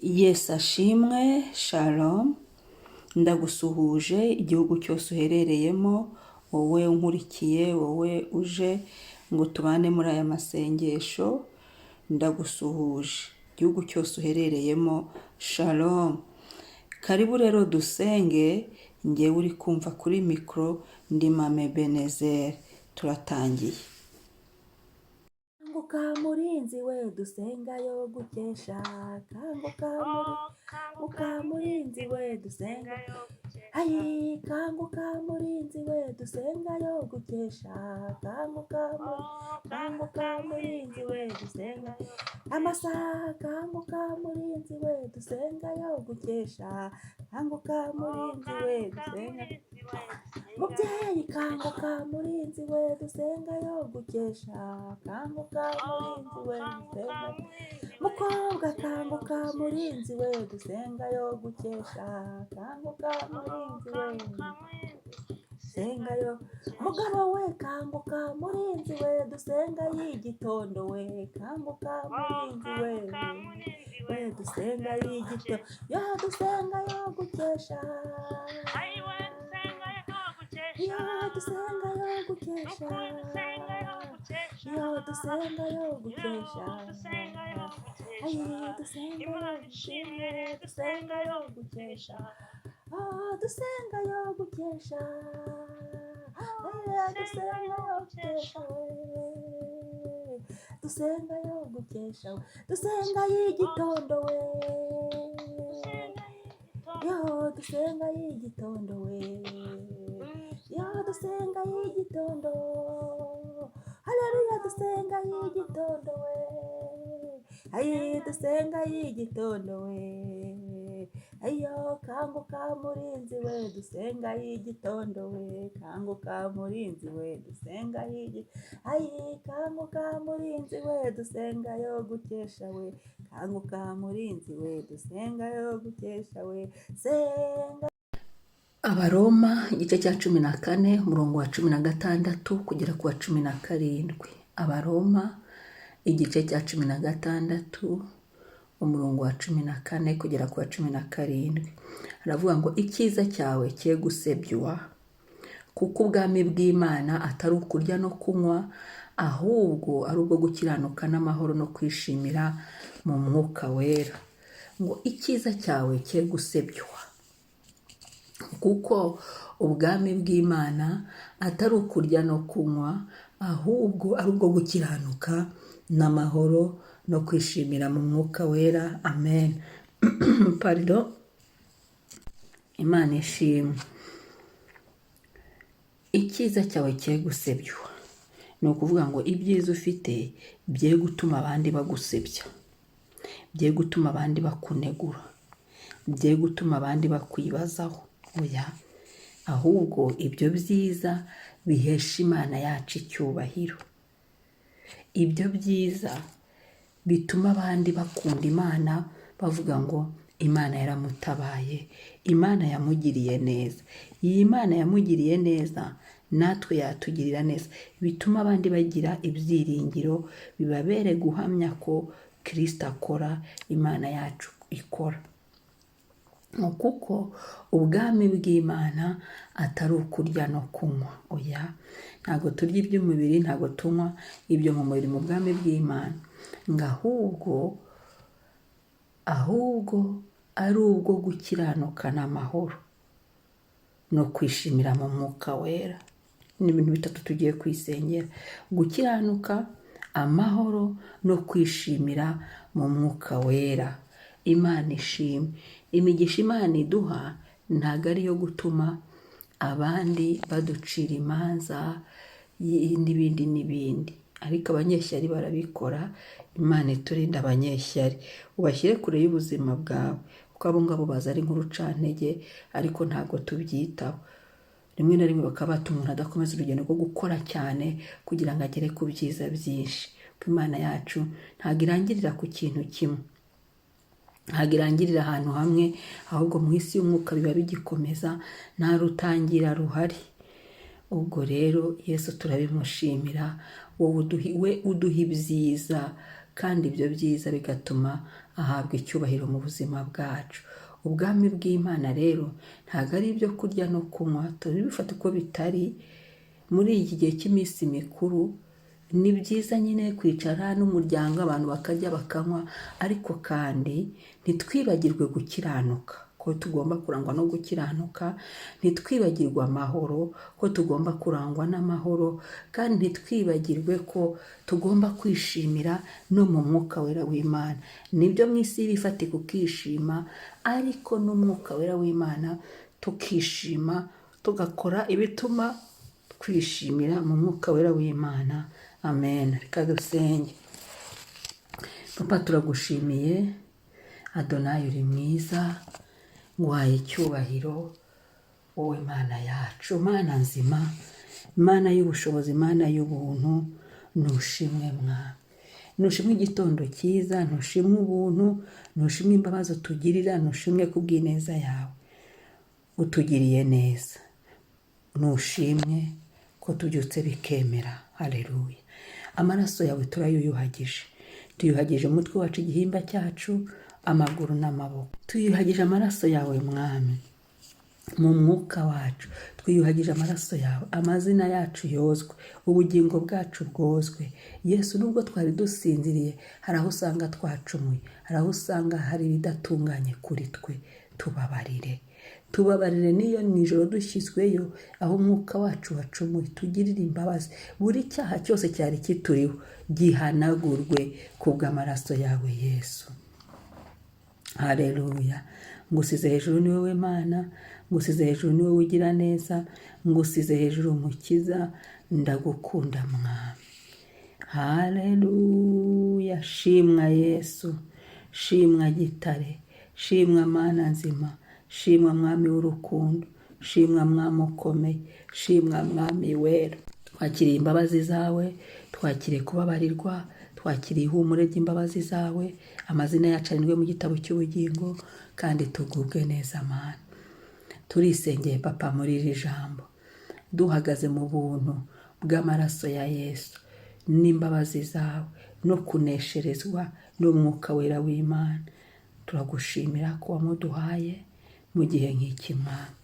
Yesu ashimwe, shalom. Ndagusuhuje igihugu cyose uherereyemo, wowe unkurikiye, wowe uje ngo tubane muri aya masengesho, ndagusuhuje. Igihugu cyose uherereyemo, shalom. Karibu rero dusenge, ngewe uri kumva kuri mikoro ndi Mame Benezeri. Turatangiye. Kanguka murinzi we, dusenga yo gukesha. Kanguka muri kanguka murinzi we, dusenga. Ayi, kanguka murinzi we, dusenga yo gukesha. Kanguka muri kanguka murinzi we, dusenga amasaha. Kanguka murinzi we, dusenga yo gukesha. Kanguka murinzi we, dusenga. Mubyeyi, kanguka murinzi we, dusenga yo gukesha. Kanguka murinzi we, dusenga. Mukobwa, kanguka murinzi we, dusenga yo gukesha. Kanguka murinzi we, dusenga yo. Mugabo we, kanguka murinzi we, dusenga y'igitondo we. Kanguka murinzi we, we dusenga y'igitondo yo, dusenga yo gukesha. Yo dusenga yo gukesha. Yo dusenga yo gukesha. Ayi, dusenga yo dushimwe, dusenga yo gukesha. Oh, dusenga yo gukesha. Eh, dusenga yo gukesha we, dusenga yo gukesha we, dusenga y'igitondo we. Yo dusenga y'igitondo we, yo dusenga y'igitondo. Haleluya, dusenga y'igitondo we. Ayi, dusenga y'igitondo we. Ayo, kanguka murinzi we, dusenga y'igitondo we. Kanguka murinzi we, dusenga y'igi. Ayi, kanguka murinzi we, dusenga yo gukesha we. Kanguka murinzi we, dusenga yo gukesha we, senga. Abaroma igice cya 14, umurongo wa 16 kugera ku wa 17. Abaroma igice cya 16, umurongo wa 14 kugera ku wa 17, haravuga ngo: "Icyiza cyawe cye gusebywa, kuko ubwami bw'Imana atari ukurya no kunywa, ahubwo ari ubwo gukiranuka n'amahoro no kwishimira mu Mwuka Wera." Ngo icyiza cyawe cye gusebywa, kuko ubwami bw'Imana atari ukurya no kunywa, ahubwo ari ubwo gukiranuka n'amahoro no kwishimira mu Mwuka Wera. Amen. Pardon. Imana ishimwe. Icyiza cyawe cye gusebywa, ni ukuvuga ngo ibyiza ufite bye gutuma abandi bagusebya, bye gutuma abandi bakunegura, bye gutuma abandi bakwibazaho. Oya, ahubwo ibyo byiza bihesha Imana yacu icyubahiro, ibyo byiza bituma abandi bakunda Imana, bavuga ngo: "Imana yaramutabaye, Imana yamugiriye neza. Iyi Imana yamugiriye neza, natwe yatugirira neza." Bituma abandi bagira ibyiringiro, bibabere guhamya ko Kirisito akora, Imana yacu ikora, kuko ubwami bw'Imana atari ukurya no kunywa. Oya, ntabwo turya iby'umubiri, ntabwo tunywa ibyo mu mubiri mu bwami bw'Imana, ngo ahubwo ari ubwo gukiranuka n'amahoro no kwishimira mu Mwuka Wera. Ni ibintu bitatu tugiye kwisengera: gukiranuka, amahoro no kwishimira mu Mwuka Wera. Imana ishimwe. Imigisha Imana iduha ntabwo ari iyo gutuma abandi baducira imanza n'ibindi n'ibindi, ariko abanyeshyari barabikora. Imana iturinde abanyeshyari, ubashyire kure y'ubuzima bwawe, kuko abo ngabo baza ari nk'urucantege, ariko ntabwo tubyitaho. Rimwe na rimwe bakaba batuma umuntu adakomeza urugendo rwo gukora cyane kugira ngo agere ku byiza byinshi, kuko Imana yacu ntabwo irangirira ku kintu kimwe, ntabwo irangirira ahantu hamwe, ahubwo mu isi y'umwuka biba bigikomeza, nta rutangira ruhari. Ubwo rero Yesu turabimushimira, wowe we uduha ibyiza. Kandi ibyo byiza bigatuma ahabwa icyubahiro mu buzima bwacu. Ubwami bw'Imana rero ntabwo ari ibyo kurya no kunywa, tubifata uko bitari. Muri iki gihe cy'iminsi mikuru ni byiza nyine kwicara n'umuryango, abantu bakarya bakanywa, ariko kandi ntitwibagirwe gukiranuka, ko tugomba kurangwa no gukiranuka, ntitwibagirwe amahoro, ko tugomba kurangwa n'amahoro, kandi ntitwibagirwe ko tugomba kwishimira no mu mwuka wera w'Imana. Nibyo mu isi bifatika ukishima, ariko n'umwuka wera w'Imana tukishima, tugakora ibituma twishimira mu mwuka wera w'Imana. Amen. Reka dusenge. Papa, turagushimiye. Adonayi, uri mwiza, nguhaye icyubahiro, wowe Mana yacu, Mana nzima, Mana y'ubushobozi, Mana y'ubuntu. Nushimwe Mwami, nushimwe igitondo cyiza, ntushimwe ubuntu, ntushimwe imbabazi utugirira, ntushimwe kubw'ineza yawe utugiriye neza, nushimwe ko tubyutse bikemera. Haleluya. Amaraso yawe turayuyuhagije, tuyuhagije umutwe wacu, igihimba cyacu, amaguru n'amaboko. Tuyuhagije amaraso yawe Mwami, mu mwuka wacu twiyuhagije amaraso yawe, amazina yacu yozwe, ubugingo bwacu bwozwe. Yesu, nubwo twari dusinziriye, hari aho usanga twacumuye, hari aho usanga hari ibidatunganye kuri twe, tubabarire, tubabarire. N'iyo mu ijoro dushyizweyo aho umwuka wacu wacumuye, tugirire imbabazi. Buri cyaha cyose cyari kituriho gihanagurwe kubw'amaraso yawe Yesu. Haleluya. Ngusize hejuru, ni wowe Mana, ngusize hejuru, ni wowe ugira neza, ngusize hejuru Umukiza, ndagukunda Mwami. Haleluya. Shimwa Yesu, shimwa Gitare, shimwa Mana nzima, shimwa Mwami w'urukundo, shimwa Mwami ukomeye, shimwa Mwami wera. Twakiriye imbabazi zawe, twakiriye kubabarirwa, twakiriye ihumure ry'imbabazi zawe, amazina yacu arindwe mu gitabo cy'ubugingo, kandi tugubwe neza Mana. Turisengeye Papa muri iri jambo, duhagaze mu buntu bw'amaraso ya Yesu n'imbabazi zawe no kunesherezwa n'umwuka wera w'Imana. Turagushimira ko wamuduhaye mu gihe nk'iki Mwami.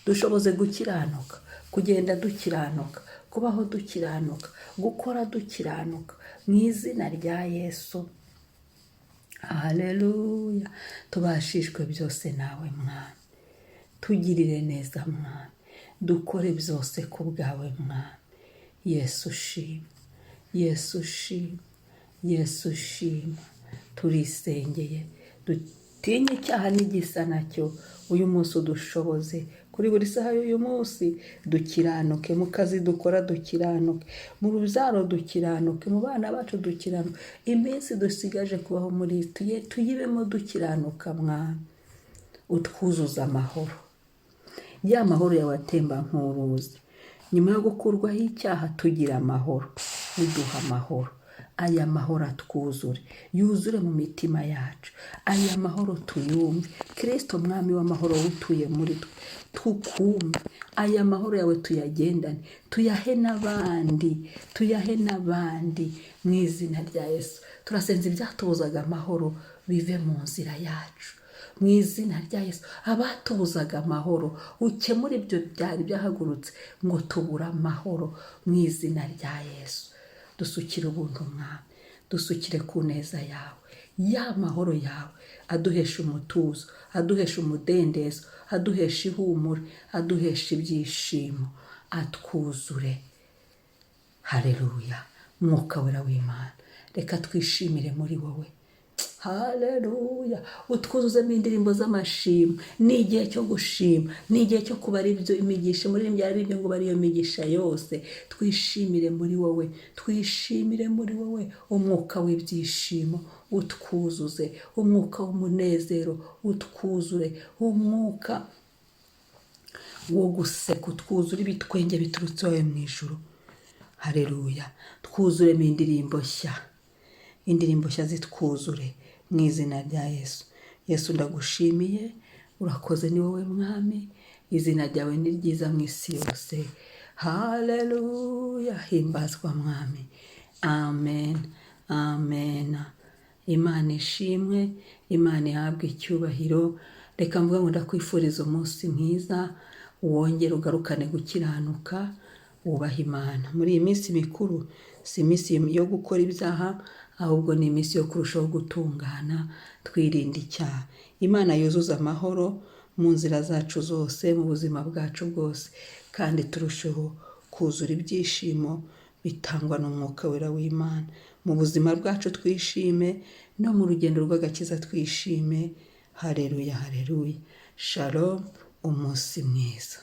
Dushoboze gukiranuka, kugenda dukiranuka, kubaho dukiranuka, gukora dukiranuka, mu izina rya Yesu. Haleluya. Tubashishwe byose nawe Mwami, tugirire neza Mwami, dukore byose ku bwawe Mwami. Yesu shima, Yesu shima, Yesu shima. Turisengeye, dutinye icyaha n'igisa nacyo. Uyu munsi udushoboze kuri buri saha y'uyu munsi dukiranuke, mu kazi dukora dukiranuke, mu rubyaro dukiranuke, mu bana bacu dukiranuke, iminsi dusigaje kubaho muri tuyibemo dukiranuka Mwami. Utwuzuza amahoro, ya mahoro yawe atemba nk'uruzi. Nyuma yo gukurwaho icyaha tugira amahoro, uduha amahoro. Aya mahoro atwuzure, yuzure mu mitima yacu. Aya mahoro tuyumve. Kristo Mwami w'amahoro utuye muri twe, tukumve. Aya mahoro yawe tuyagendane, tuyahe n'abandi, tuyahe n'abandi mu izina rya Yesu. Turasenza ibyatubuzaga amahoro bive mu nzira yacu mu izina rya Yesu. Abatubuzaga amahoro, ukemure ibyo byari byahagurutse ngo tubure amahoro mu izina rya Yesu. Dusukire ubuntu Mwami, dusukire ku neza yawe, ya mahoro yawe aduhesha umutuzo, aduhesha umudendezo, aduhesha ihumure, aduhesha ibyishimo, atwuzure. Haleluya. Mwuka wera w'Imana, reka twishimire muri wowe. Haleluya. Utwuzuzemo indirimbo z'amashimwe. Ni igihe cyo gushima, ni igihe cyo kubara ibyo imigisha muri byari ibyo ngo bari iyo migisha yose. Twishimire muri wowe, twishimire muri wowe. Umwuka w'ibyishimo utwuzuze, umwuka w'umunezero utwuzure, umwuka wo guseka utwuzure, ibitwenge biturutse iwawe mu ijuru. Haleluya. Twuzuremo indirimbo nshya, indirimbo nshya zitwuzure mu izina rya Yesu. Yesu, ndagushimiye, urakoze, ni wowe Mwami, izina ryawe ni ryiza mu isi yose. Haleluya. Himbazwa Mwami. Amen, amen. Imana ishimwe, Imana ihabwe icyubahiro. Reka mvuga ngo ndakwifuriza umunsi mwiza, wongere ugarukane gukiranuka, wubahe Imana. Muri iyi minsi mikuru si iminsi yo gukora ibyaha, ahubwo ni iminsi yo kurushaho gutungana, twirinda icyaha. Imana yuzuza amahoro mu nzira zacu zose, mu buzima bwacu bwose, kandi turusheho kuzura ibyishimo bitangwa n'Umwuka Wera w'Imana. Mu buzima bwacu twishime, no mu rugendo rw'agakiza twishime. Hareruya, hareruya. Shalom, umunsi mwiza.